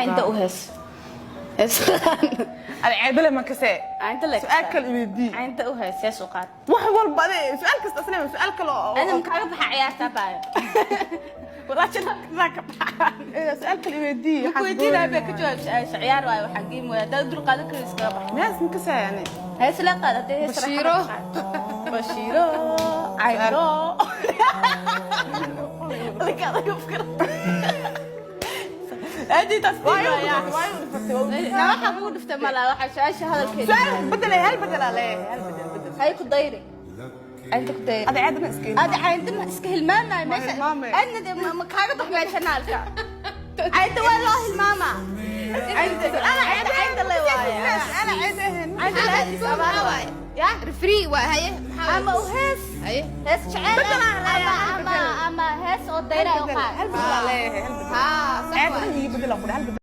Caynta u hees, hees. Ada ceebale ma kasee? Caynta le. Su-aal kale iweydii. Caynta u hees, hees u qaad. Wax walba ade su-aal kasta asle su-aal kale oo Ana makaaga baxa ciyaarta baayo? Walaa janaalkasaa ka baxaan. Su-aal kale iweydii. Maku weydiinaya bay ka jawaab su-aasha. Ciyaar waayo, waxaa game waaya. Haddaad dul qaadan kari, iskaga bax. Mees ma kasee yani? Hees la qaad haddii hees. Bashiiro. Bashiiro cayro. Adinka adaga fikir. Aadintaas. Waayo waayo dhifatay. Na waxaa kugu dhiftay malaa, waxaa su-aasha hadalkeeda. Su-aal bedel, hal bedel aa leeyahay, hal bedel, bedel. Hay ku dayri, caynta ku dayri. Ada ceebna iska Ada caynta ma iska hilmaamayo meesha. Hilmaamay. Adna dee ma kaaga bax meesha naalka. Caynta waa loo hilmaamaa. Caynta ana caynta, caynta le waaye. Ana ceeb ahayn. Caynta le abaal waaye ya. Referee waa, haye, maxaa? Ama u hees. Haye. Hees jecel Bedel aan leeyahay, ama hal ama bedel. ama hees oo dayra u qaad. Hal bedel aa leeyahay, hal bedel. Haa, sax Ceeb waay. dhan iyo bedel aan ku dhahay, hal bedel.